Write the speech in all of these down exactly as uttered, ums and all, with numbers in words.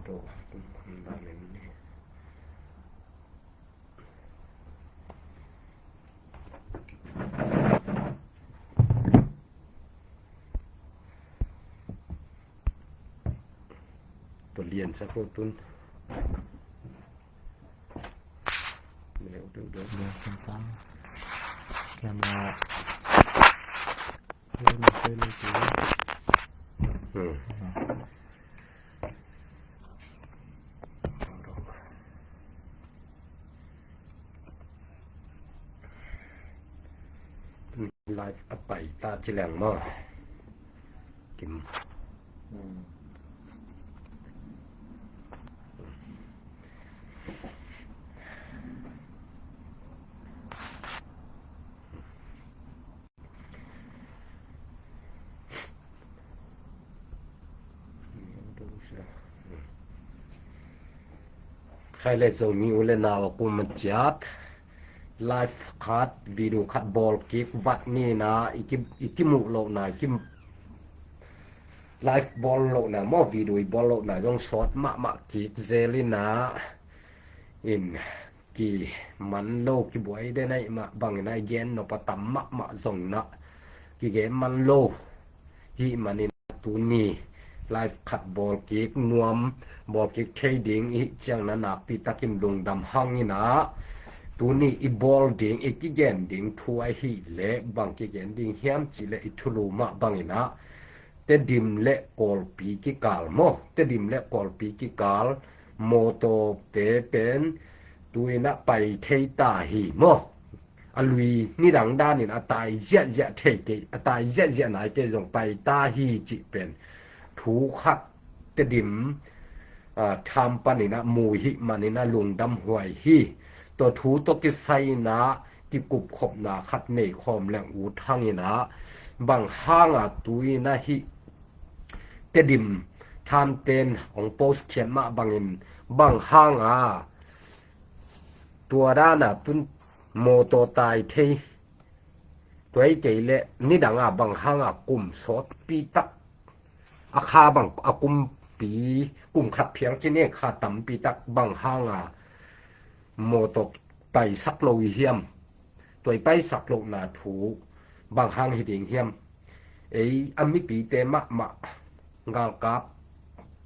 Tua kum kham dan in ni. Tua lian sa ko tun. Leh udah udah. Lian sa. Kian na. Kian na, kian na, kian na. Hmm. Live a pai ta ci leng maw. Kim. Khai le Zomi u le nau a kum a ciat live khat, video khat bawl kik vat ni na, i ki, i kimuh lohna, i ki live bawl lohna maw, video i bawl lohna zong sawt mahmah kik zel in a, in kiman lo, kibuai den ahih mah bangin a, i gen nop a tam mahmah zong na kigen man lo. Hih manin tuni live khat bawl kik nuam, bawl kik thei ding i hih ciang na nakpi takin lungdam hang in a, tuni i bawl ding, i kigen ding thu ahih leh bang kigen ding hiam cih leh i thulu mah bangin a, Tedim le Kawlpi kikal maw, Tedim le Kawlpi kikal mawtawte pen tu-in a pai thei ta hi maw. A lui nidang danin a tai ziahziah thei kei, a tai ziahziah nai kei zong pai ta hi cih pen thu khat Tedim, ah, tham panin a mu i hih manin a lungdam huai hi. Tua thu tawh kisai in a kikupkhopna khat nei khawm leng ut hang in a, bang hanga tu-in a hih Tedim thamten hong post khiat mah bangin bang hanga tua dana tun mawtaw tai thei, tua hi kei leh nidanga bang hanga kum sawtpi tak, a kha bang a kumpi, kum khat phial ci ni, kha tampi tak bang hanga mawtaw paisak lo i hiam? Tua i paisak lohna thu bang hang hi ding hiam? Ei a mipite mahmah galkap,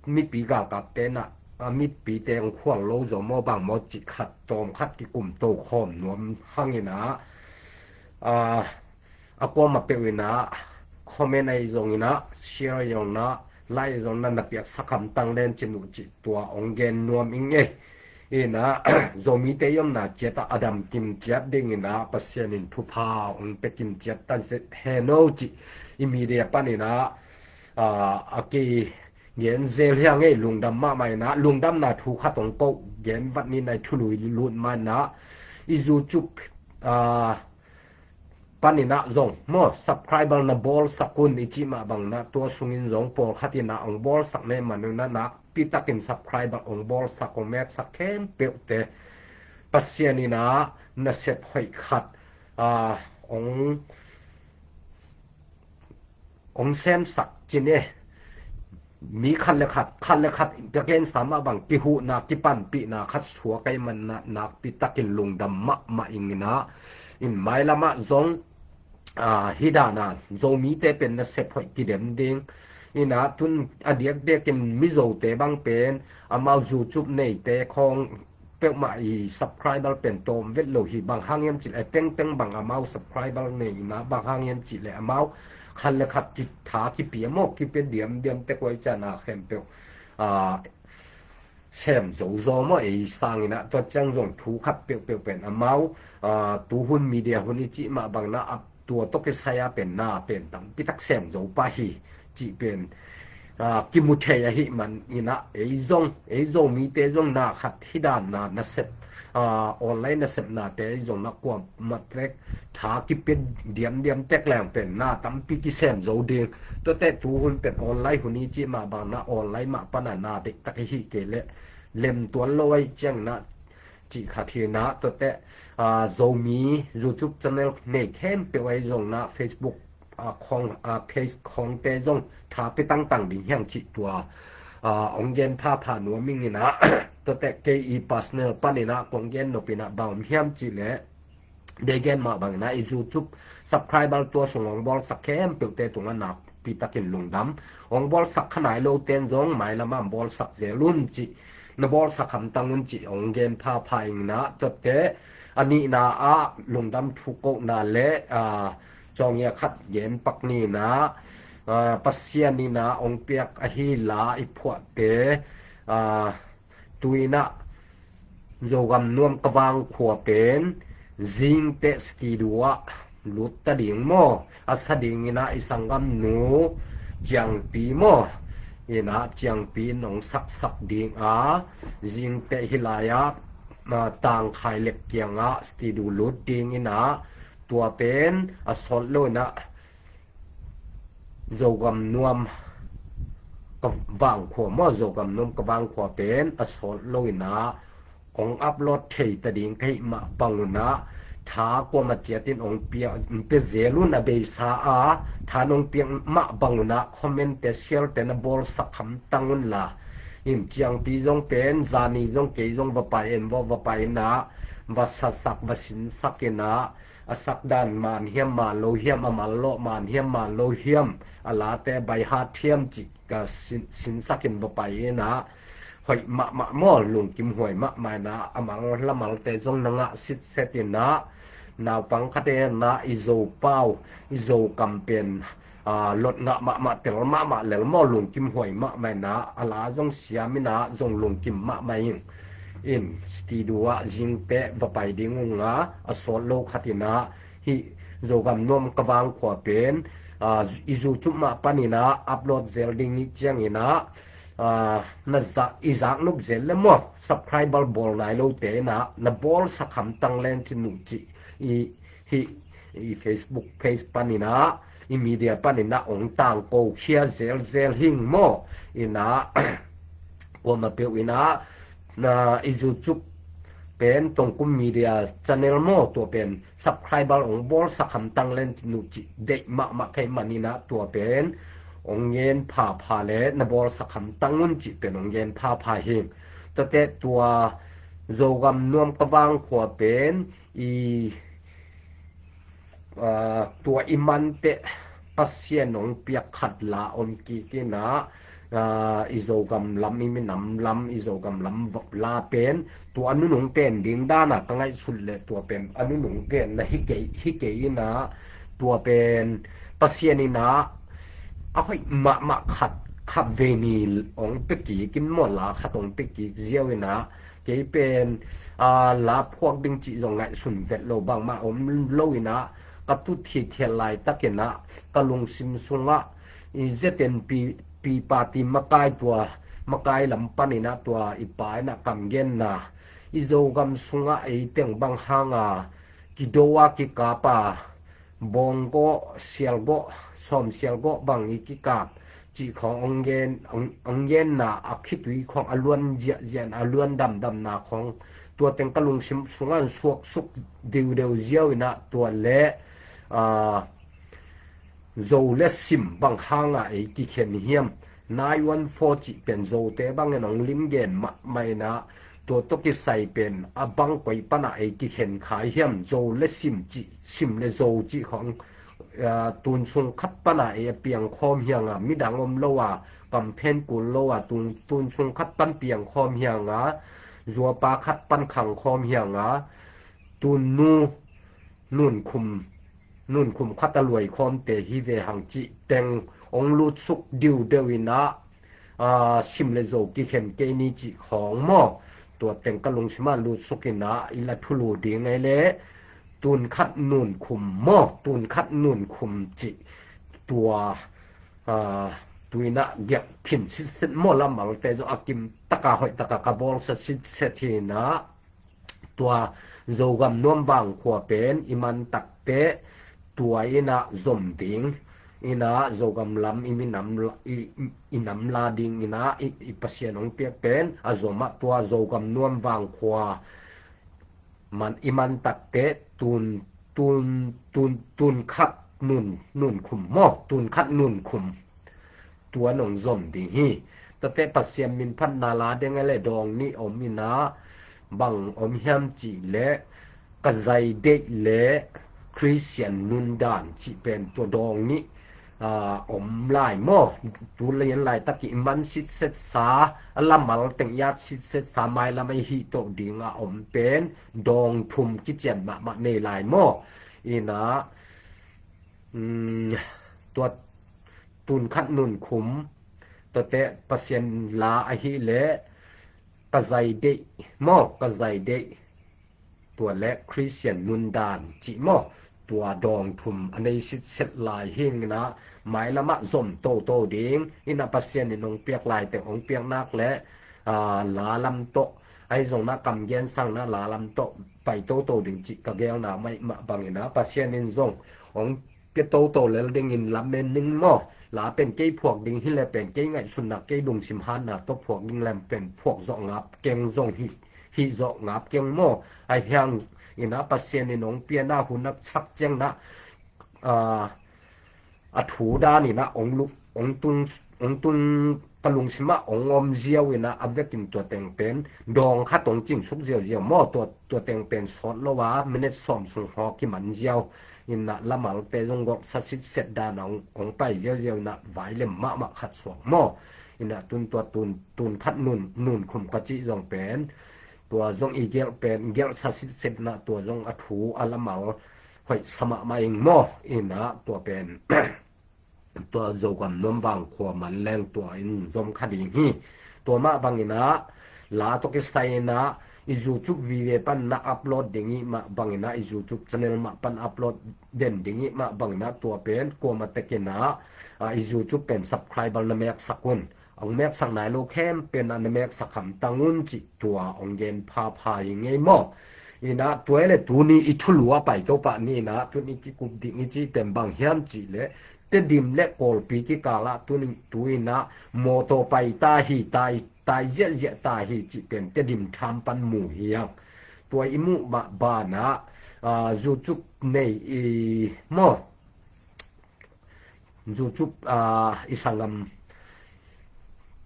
mipi galkapte na a mipite hong khual lo zaw maw bang maw cih khat tawm khat kikum to khawm nuam hang in a, a, a kuamah peuh in a comment ahi zongin a, share ahi zongin a, like ahi zongin a, na piaksak hamtang len cin uh cih tua hong gen nuam ing ei. In a, Zomite i omna ciat ah a dam kim ciat dingin a, Pasian in thupha hong pia kim ciat ta hen aw cih i media panin a, a, a kigen zel hi hang ei, lungdam mahmah in a, lungdamna thu khat hong ko, gen vat ni na, i thulu i lut mah in a, i YouTube, a, panin a zong maw, subscriber na bawlsak un i cih mah bang in a, tua sungin zong pawlkhat in a hong bawlsak na hih man un a, nakpi takin subscriber hong bawlsak, hong meksak khempeuhte Pasian in a nasep hoih khat, a, hong, hong semsak cin e. Mi khat le khat, khat le khat ka gensa mah bang kihuhna, kipanpihna khat suak ahih man a, nakpi takin lungdam mahmah ing in a, in mailam ah zong, a, hih dan a Zomite pen nasep hoih kidem ding in a, tun a diakdiakin Mizote bang pen amau YouTube neite khawng peuhmah i subscriber pen tawm vet lo hi. Bang hang hiam cih leh tengteng bang amau subscriber nei in a, bang hang hiam cih leh amau khat le khat kitha kipia maw, kipia diamdiam tek uh ahih ciangin a khempeuh, a, sem zo zaw maw, ei sangin a. Tua ciang zong thu khat peuhpeuh pen amau, a, tuhun media hun i cih mah bang in a, a, tua tawh kisai a pen na pen tampi tak sem zo pah hi cih pen, a, kimu thei ahih man in a, ei zong, ei Zomite zong na khat hih dan na nasep, a, online nasepnate ei zong na kuamah tek tha kipia diamdiam tek leng pen na tampi kisem zo ding. Tuate tuhun pen online hun i cih mah bang in a, online mah pan a na deihtak i hih kei leh lemtuan lo ahih ciangin a, cih khat hi in a, tuate, a, Zomi YouTube channel nei khempeuh ahi zongin a, Facebook, a, khawng, a, page khawngte zong tha pia tangtang ding hi hang cih tua, Aa, ong gen phapha nuam ing ina, tuate kei i personal pan ina kong gen nop ina bang om hiam cih leh, dei gen mah bang ina i YouTube subscriber tua sung ong bawlsak khempeuhte tungah nakpi takin lungdam. Ong bawlsak kha nai lote in zong mailam ah bawlsak zel un cih, na bawlsak hamtang un cih ong gen phapha ing ina, tuate a nihna ah lungdam thu kohna le, aa, cawngia khat gen pak ni ina, aa, Pasian ina ong piak ahi la i phuahte, aa, tu ina Zogam nuam ka vang khua pen zingteh studio ah lut ta ding maw, a sa ding ina i sanggamnu Ciangpi maw, ina Ciangpi in ong saksak ding a, zingteh hih lai ah, aa, Tangkhai Lek kiangah studio lut ding ina, tua pen a sawt lo ina Zogam nuam ka vang khua maw, Zogam nuam ka vang khua pen a sawt lo ina ong upload thei ta ding ka hih mah bang ina, tha kuamah ciatin ong pia, ong pia zel un a beisa a, tha nong piak mah bang ina comment te, share te na bawlsak hamtang un la. In Ciangpi zong pen zani zong kei zong va pai en vaw, va pai ina, va sasak, va sinsak ina, a sakdan man hiam man lo hiam, a man lawh man hiam man lo hiam, a late by heart hiam cih ka sin, sinsak in va pai ina, hoih mahmah maw, lungkim huai mahmah ina, a mal la malte zong na ngah sitset ina, naupang khat ina i Zopau, i Zokam pen, aa, lot ngah mahmah, tel mahmah lel maw, lungkim huai mahmah ina, a la zong siam ina zong lungkim mahmah ing. In studio ah zingteh va pai ding ung a, a sawt lo khat ina hih Zogam nuam ka vang khua pen, aa, i YouTube mah pan ina upload zel ding i ciang ina, aa, na za, i zak nop zel le maw, subscriber bawl nai lote ina na bawlsak hamtang len cin uh cih i, hih i Facebook page pan ina, i media pan ina ong tangko khia zelzel hing maw, ina kuamah peuh ina, na i YouTube pen Tongkum Media channel maw, tua pen subscriber ong bawlsak hamtang len cin uh cih deih mahmah ka hih man ina, tua pen ong gen phapha le na bawlsak hamtang un cih pen ong gen phapha hing. Tuate tua Zogam nuam ka vang khua pen i, aa, tua i manteh Pasian ong piak khat la om kik ina, aa, i Zogam lam, i minam lam, i Zogam lam la pen tua a nunung pen ding dan a ka ngaihsut le tua pen a nunung pen na hi kei, hi kei ina, tua pen Pasian ina a hoih mahmah khat, khat vei ni ong pia kik in maw, la khat ong pia kik ziau ina, kei pen, aa, la phuak ding cih zong ngaihsun vet lo, bangmah om lo ina, ka tut hithiat laitak ina ka lungsim sungah i Z N P, P party makai, tua makai lam pan ina tua i pa ina kam genna, i Zogam sungah ei teng bang hanga kido a kikap a, bawng gawh, sial gawh, sawm sial gawh bang i kikap cih khawng ong gen, ong, ong genna, a khitui khawng a luan ziahziah, a luan damdamna khawng, tua teng ka lungsim sungah suaksuk diudeu ziau ina, tua le, aa, Zo le sim bang hanga ei kikhen hiam, nine one four cih pen Zote bangin ong lim gen mahmah ina, tua tawh kisai pen a bang koi pana ei kikhen khai hiam, Zo le sim cih, sim le Zo cih khawng, aa, tun sung khat pana ei a piang khawm hianga, midang om lo a, kamphen kul lo a, tun, tun sung khat pan piang khawm hianga, zuapa khat pan khang khawm hianga, tun nu, nun khum, nun khum khat a luai khawmte hi ve hang cih teng ong lutsuk diudeu ina, aa, sim le Zo kikhen kei ni cih khawng maw, tua teng ka lungsim ah lutsuk ina i la thulu ding ei le, tun khat nun khum maw, tun khat nun khum cih tua, aa, tu ina giak khin sitset maw, la malte zong a kim taka hoih taka ka bawlsa sitset hi ina, tua Zogam nuam vang khua pen i man takte tua ina zom ding ina, Zogam lam i minam la, i, i nam la ding ina, i, i Pasian ong piak pen a zom ah, tua Zogam nuam vang khua man, i man takte tun, tun, tun, tun khat nun, nun khum maw, tun khat nun khum tua nong zom ding hi. Tuate Pasian min phatna la deng a le dawng nih om inah, bang om hiam cih leh, ka zai deih le Khristian nundan cih pen tua dawng nih, aa, om lai maw? Tu lian laitak i man sitsetsa, a lamal teng i at sitsetsa, mailam a i hih toh ding a om pen dawng thum kician mahmah nei lai maw? Inah, um, tua tun khat nunkhum, tuate Pasian la ahih leh, ka zai deih maw, ka zai deih, tua le Khristian nundan cih maw, tua dawng thum a nei sitset lai hi inah, mailam ah zom toto ding inah, Pasian in hong piak lai teng hong piak nak le, aa, la lam tawh, ahi zong na kam gen sang na la lam tawh pai toto ding cih ka gelna mah bang inah, Pasian in zong hong pia toto lel dingin lamen ning maw? La pen kei phuak ding hi le pen kei ngaihsutna, kei lungsim hanna tawh phuak ding lem pen phuak zawh ngap keng zong hi, hih zawh ngap keng maw? Ahi hang inah Pasian in hong piana hun a sak ciang na, aa, a thu dan inah hong lu-, hong tung, hong tung ka lungsim ah hong om ziau inah, a vekin tua teng pen dawng khat hong cingsuk ziauziau maw? Tua, tua teng pen sawt lo a, minute sawm sung haw kiman ziau inah, lamalte zong golhsa sitset dan a hong, hong pai ziauziau inah, vai lem mahmah khat suak maw? Inah tun tua tun, tun khat nun, nunkhum ka cih zong pen, tua zong i gelh pen, gelhsa sitset inah, tua zong a thu a lamal hoihsa mahmah ing maw? Inah tua pen tua Zogam nuam vang khua man leng tua in zom kha ding hi. Tua mah bang inah, la tawh kisai inah, i YouTube vive pan na upload ding i mah bang inah, i YouTube channel mah pan upload den ding i mah bang inah, tua pen kuamah tek inah, aa, i YouTube pen subscriber na meksak un. Hong meksak nai lo khempeuh na meksak hamtang un cih tua hong gen phapha hi ngei maw? Inah tua le tuni i thulu a pai to pah ni inah, tuni kikup ding i cih pen bang hiam cih leh, Tedim le Kawlpi kikal ah tuni, tu inah mawtaw pai ta hi, tai, tai ziahziah ta hi cih pen Tedim tham pan mu hi hang. Tua i muh mah banah, aa, YouTube nei i maw? YouTube, aa, i sanggam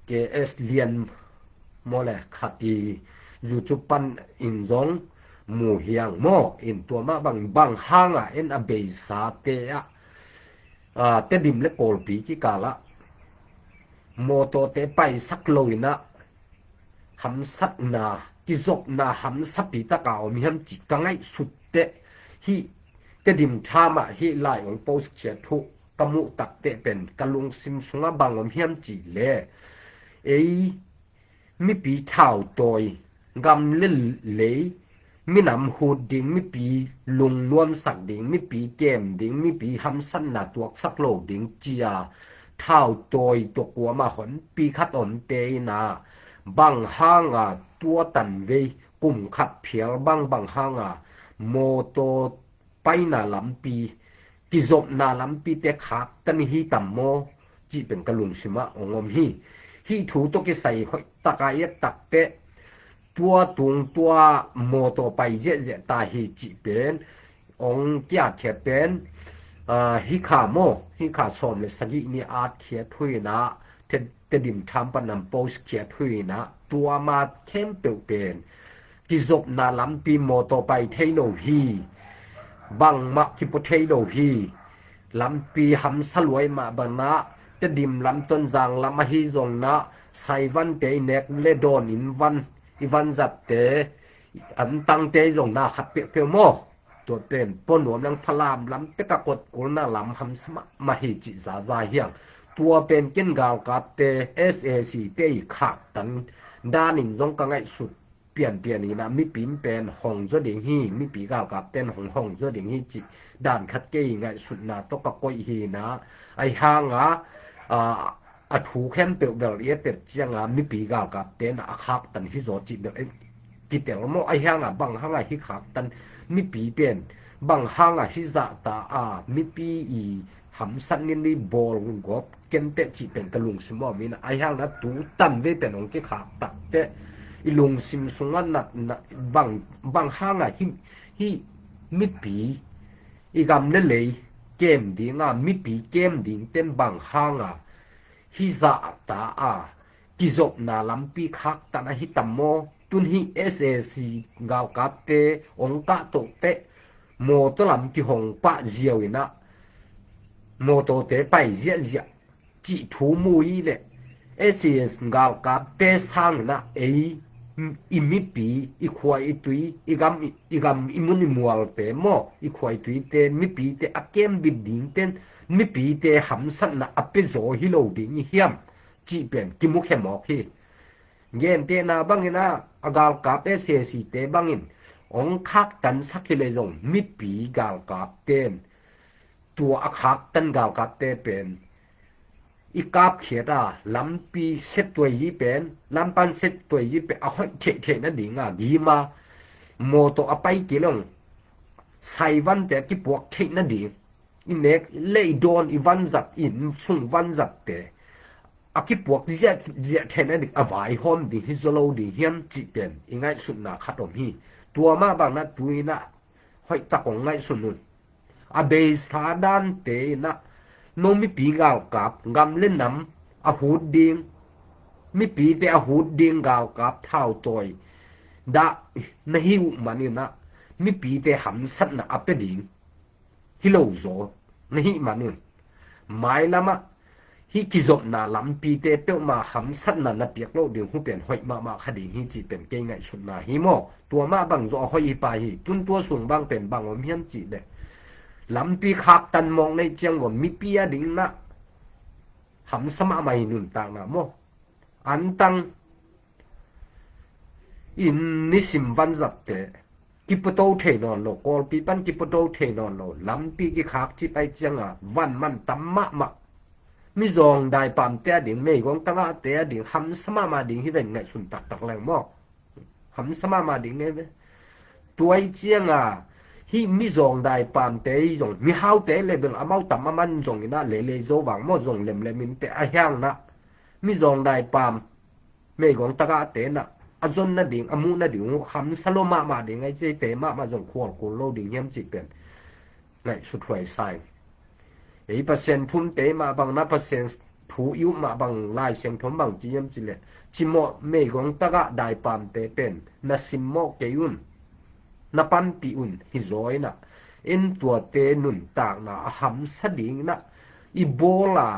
K S Lian maw le khat i YouTube pan in zong mu hi hang maw? In tua mah bang, bang hangah en a beisate ah, aa, Tedim le Kawlpi kikal ah mawtawte paisak lo inah, hamsatna, kizopna hamsapi taka om hiam cih ka ngaihsut teh, hih Tedim tham ah hih lai hong post khia thu ka muh tak teh pen ka lungsim sungah bang om hiam cih leh, ei mipi thautawi, gam le lei, minam hut ding, mipi lungnuamsak ding, mipi kem ding, mipi hamsatna tuaksak lo ding cia thautawi tawh kuamah honpi khat omte inah, bang hanga tua tanvei kum khat phial bang, bang hanga mawtaw paina lampi, kizopna lampite khaktan hi tam maw cih pen ka lungsimah hong om hi. Hih thu tawh kisai hoihtaka i et tak teh, tua tung tua mawtaw pai ziahziah ta hi cih pen hong kiatkhiat pen, aa, hih kha maw, hih kha sawm le sagih ni atkhiat thu inah, Te-, Tedim tham pan hong post khiat thu inah, tua ma khempeuh pen kizopna lampi mawtaw pai thei lo hi. Bangmah kipua thei lo hi. Lampi hamsa luai mah banah, Tedim lam Tonzang lam ahi zong nah, Saivante i nek le dawn in van, i vanzatte, antangte zong nah khat peuhpeuh maw? Tua pen pua nuam leng Falam lam pek a kotkulna lam hamsa mahmah hi cih zaza hi hang. Tua pen ken galkapte, S A C te i khaktan danin zong ka ngaihsut pianpian inah, mipi in pen hong zaw ding hi, mipi galkapte in hong hong zaw ding hi cih dan khat kei ngaihsutna tawh ka koih hi inah, ahi hanga, a, a thu khempeuh bel i a tet cianga mipi galkapte in a khaktan hi zaw cih bel kitel maw? Ahi hanga bang hanga hih khaktan, mipi pen bang hanga hih zahta a, mipi i hamsat nin i bawlgawp kenteh cih pen ka lungsim a om inah, ahi hanga tu tanvei pen hong kikhak takteh i lungsim sungah natna, bang, bang hanga hih, hih mipi i gam le lei kem dinga, mipi kem dingte in bang hanga hih zahta a, kizopna lampi khaktan ahi tam maw? Tun hih S A C galkapte hong kahtoh teh mawtaw lam kihong pah ziau inah mawtawte pai ziahziah cih thu mu i leh S A C galkapte sang inah ei i mipi, i khua i tui, i gam i, i gam i mun i mualte maw, i khua i tuite, mipite a kembit dingten mipite hamsatna a pia zaw hi lo ding i hiam cih pen kimukhia mawk hi. Gentehna bangin ah a galkap S A C te bangin hong khaktansak hi leh zong mipi galkapten tua a khaktan galkapte pen i kapkhiat a lampi settuai hi pen, lampan settuai hi pen a hoih theihtheih nading a gima mawtaw a pai kei leng saivante a kipuak theih nading, i nek le i dawn, i vanzat, i innsung vanzatte a kipuak ziahziah theih nading a vaihawm ding hi zaw lo ding hiam cih pen i ngaihsutna khat om hi. Tua mah bangin ah tu inah hoihtak hong ngaihsun un. A beisa dante inah no mipi galkap, gam le nam a hut ding, mipite a hut ding galkap thautawi dah na hih uh manin ah mipite hamsatna a pia ding hi lo zaw na hih manin, mailamah hih kizopna lampite peuhmah hamsatna na piak loh ding uh pen hoih mahmah kha ding hi cih pen kei ngaihsutna hi maw? Tua mah bang zaw a hoih hi pah hi. Tun tua sung bang pen bang om hiam cih leh lampi khaktan mawk na hih ciang ua mipi a ding inah hamsa mahmah hi nuntakna maw? Antang in nisim vanzatte kipuato thei nawn lo, Kawlpi pan kipuato thei nawn lo, lampi kikhak cih pai ciang a van man tam mahmah. Mizawng daipamte a ding, meigong tagahte a ding hamsa mahmah ding hi ven ngaihsun taktak leng maw? Hamsa mahmah ding hi ve. Tua hi ciang a hih mizawng daipamte hi zong, mihaute level amau tam a man zong inah leilei zo vang maw, zong lemlem in teh a hiang inah mizawng daipam meigong tagahte inah a zon nading, a muh nading uh hamsa lo mahmah ding a, i cihte mahmah zong khual kul lo ding hiam cih pen ngaihsut huai sa ing. Ei Pasian thumte mah bang inah Pasian thu i up mah bang Lai Siangtho in bang ci hiam cih leh, cimawh meigong tagah daipamte pen na simmawh kei un, na panpih un hi zaw inah en tuate nuntakna a hamsa ding inah i bawl a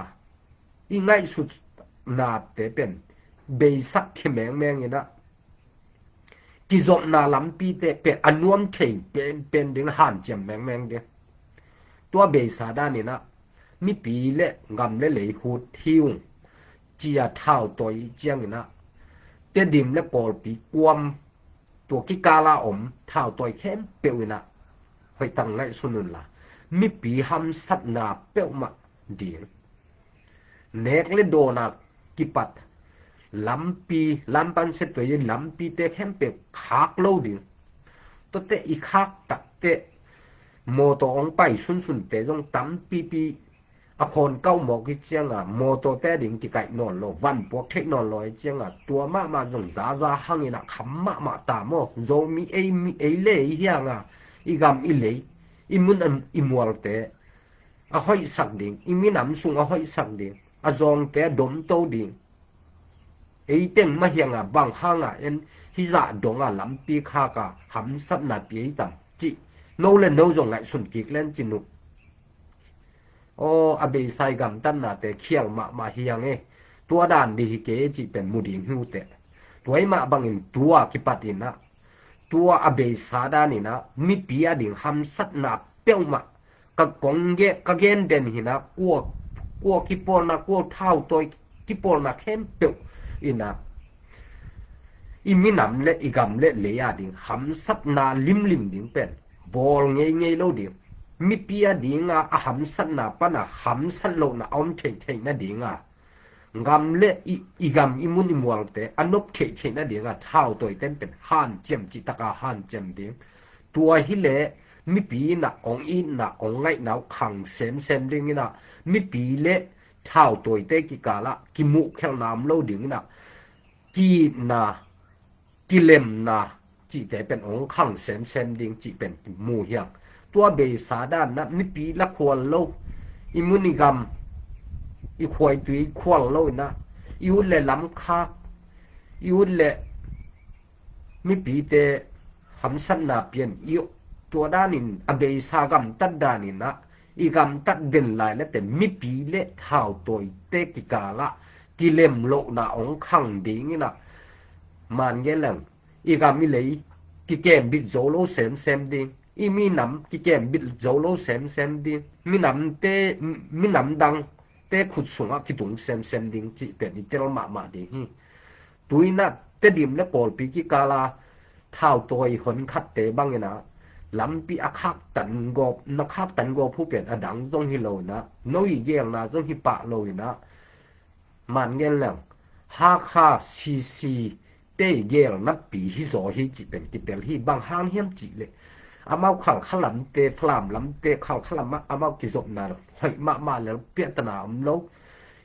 i ngaihsutnate pen beisak khia mengmeng inah kizopna lampite pen a nuam thei penpen ding hanciam mengmeng ding. Tua beisa dan inah mipi le gam le lei hut hi ung ci a thautawi ciang inah Tedim le Kawlpi kuam tua kikal a om thautawi khempeuh inah hoihtak ngaihsun unla, mipi hamsatna peuhmah ding, nek le dawn a kipat lampi, lampan settuai lampite khempeuh khak lo ding. Tuate i khak takteh mawtaw hong pai sunsunte zong tampipi a khawn kauh mawk i ciang a mawtawte a ding kikaih nawn lo, van puak theih nawn lo i ciang a tua mahmah zong zaza hang inah kham mahmah ta maw? Zomi ei, mi ei le ei hiang a i gam i lei, i mun i mualte a hoihsak ding, i minam sung a hoihsak ding, a zawngte a domto ding. Ei teng mah hiang a bang hang a en hih zah dong a lampi khak a hamsatna pia i tam cih no le no zong ngaihsun kik len cin uh. Aw, a beisa i gamtatnate khial mahmah hiang e. Tua dan dih hi kei cih pen mu ding hi uh teh. Tua i mah bangin tua kipat inah tua a beisa dan inah mipi a ding hamsatna peuhmah ka kong ge, ka gen den hi inah kua, kua kipawlna, kua thautawi kipawlna khempeuh inah i minam le i gam le lei a ding hamsatna limlim ding pen bawl ngeingei lo ding. Mipi a ding a, a hamsatna pan a hamsat lohna a om theihtheih nading a, gam le i, i gam i mun i mualte a nop theihtheih nading a thautawite pen hanciam cihtak a hanciam ding. Tua hi leh mipi inah hong itna hong ngaihna uh khang semsem ding inah mipi le thautawite kikal ah kimuhkhelhna om lo ding inah ki-itna, kilemna cihte pen hong khang semsem ding cih pen kimu hiang. Tua beisa dan inah mipi la khual lo, i mun i gam, i khua i tui khual lo inah i ut le lamkhak, i ut le mipite hamsatna pian i, tua danin a beisa gamtat danin ah, i gamtat den lai le pen mipi le thautawite kikalah kilemlohna hong khang dingin ah, man gen leng, i gam i lei kikembit zo lo semsem ding, i minam kikembit zo lo semsem ding, minamte, minam dangte khut sungah kitung semsem ding cih pen i tel mahmah ding hi. Tuinah Tedim le Kawlpi kikala thautawi honkhatte banginah lampi a khaktan gawp, na khaktan gawp hu pen a dang zong hi loinah, no i gelna zong hi pah loinah, man gen leng, Hakha C C te i gel napi hi zaw hi cih pen kitel hi. Bang hang hiam cih leh amau Khalkha lamte, Falam lamte, Khalkha lamah amau kizopna hoih mahmah le piahtana om lo.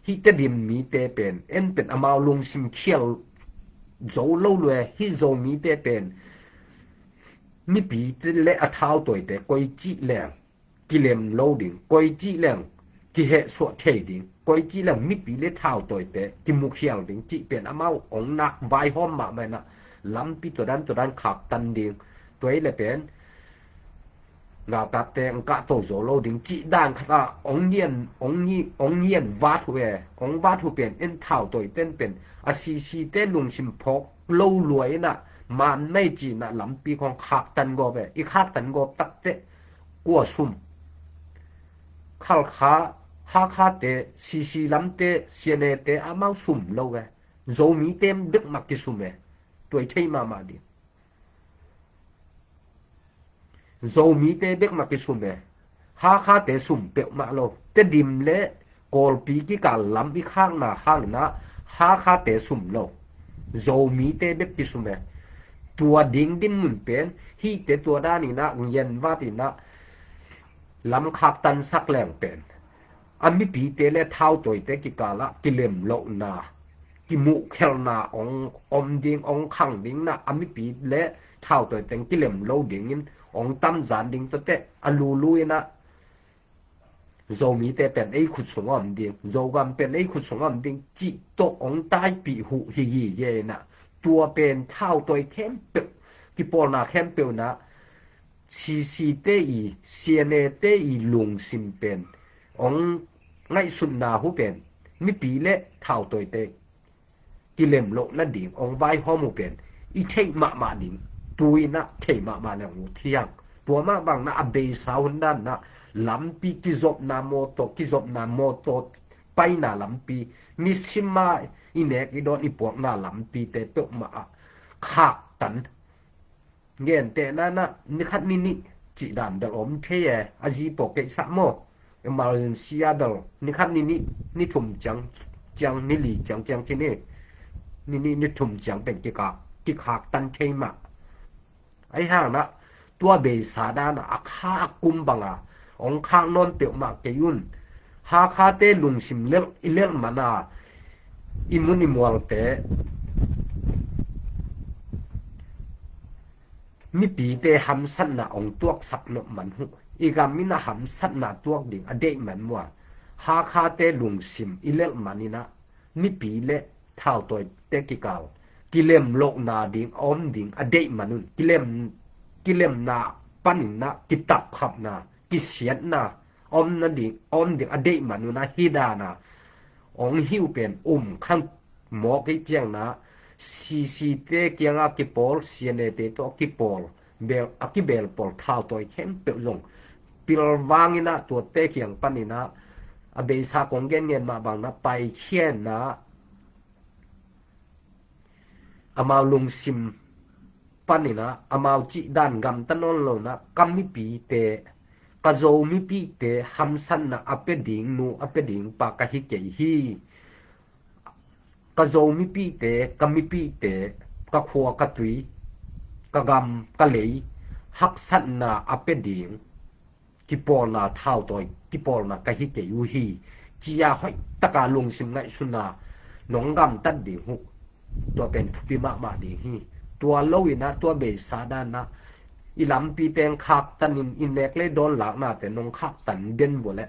Hih Tedim mite pen en pen amau lungsim khial zo lo lua. Hih Zomite pen mipite le a thautawite koi cih leng kilem lo ding, koi cih leng kihehsuah thei ding, koi cih leng mipi le thautawite kimukhial ding cih pen amau hong nak vaihawm mahmah inah lampi tuadan tuadan khaktan ding. Tua i le pen galkapte hong kahto zo lo ding cih dan khatah hong ngian, hong ngi, hong ngian vat uh e. Hong vat uh pen en thautawite pen a C C te lungsim phawk lo lua inah man mei cinah lampi khong khaktan gawp e. I khaktan gawp takteh kua sum? Khalkha, Hakhate, C C lamte, C N A te amau sum lo e. Zomite bek mah kisum e. Tua i thei mahmah ding. Zomite bek mah kisum e. Hakhate sum peuhmah lo. Tedim le Kawlpi kikal lam i khakna hanginah Hakhate sum lo. Zomite bek kisum e. Tua ding dinmun pen hihte tua daninah ngian vatinah lam khaktansak leng pen a mipite le thautawite kikalah kilemlohna, kimuhkhelhna hong om ding, hong khang ding inah a mipi le thautawite kilem lo dingin hong tamzan ding tuateh a lulu inah Zomite pen ei khut sungah om ding, Zogam pen ei khut sungah om ding cih tawh hong taipih uh hi gige inah tua pen thautawi khempeuh, kipawlna khempeuh inah C C te i, C N A te i lungsim pen hong ngaihsutna uh pen mipi le thautawite kilem loh nading hong vaihawm uh pen i theih mahmah ding. Tuinah thei mahmah le hong ut hi hang. Tua mah banginah a beisa hun danah lampi kizopna mawtaw, kizopna mawtaw paina lampi, nisima i nek i dawn i puakna lampite peuhmah ah khaktan. Gentehna inah nikhat ninih cih dan bel om thei e. A zi paw keisah maw, emergency a bel nikhat ninih, ni thum ciang, ciang, ni li ciang, ciang ci ni, ninih ni thum ciang pen kikak, kikhaktan thei mah. Ahi hanginah tua beisa danah a khak kum banga hong khak nawn peuhmah kei un. Hakhate lungsim lelh i lelh mana i mun i mualte mipite hamsatna hong tuaksak nop man uh. I gam inah hamsatna tuak ding a deih man uh a, Hakhate lungsim i lelh maninah mipi le thautawite kikal kilemlohna ding a om ding a deih man un. Kilem, kilemna paninah kitapkhapna, kisiatna om nading, om ding a deih man un a, hih dana hong hi uh pen um khang mawk i ciangna, C C te kiangah kipawl, C N A te tawh kipawl, bel, a kibelpawl thautawi khempeuh zong pilvang inah tuate kiang paninah a beisa kong genngen mah banginah paikhiatna, amau lungsim paninah amau cih dan gamta nawn lonah ka mipite, ka Zo mipite hamsatna a pia ding nu, a pia ding pa ka hi kei hi. Ka Zo mipite, ka mipite, ka khua, ka tui, ka gam, ka lei haksatna a pia ding kipawlna, thautawi kipawlna ka hi kei uh hi, ci-a hoihtaka lungsim ngaihsutna nong gamtat ding uh. Tua pen thupi mahmah ding hi. Tua loinah tua beisa danah i lampi teng khaktanin i nek le dawn laknate nong khaktan den vua leh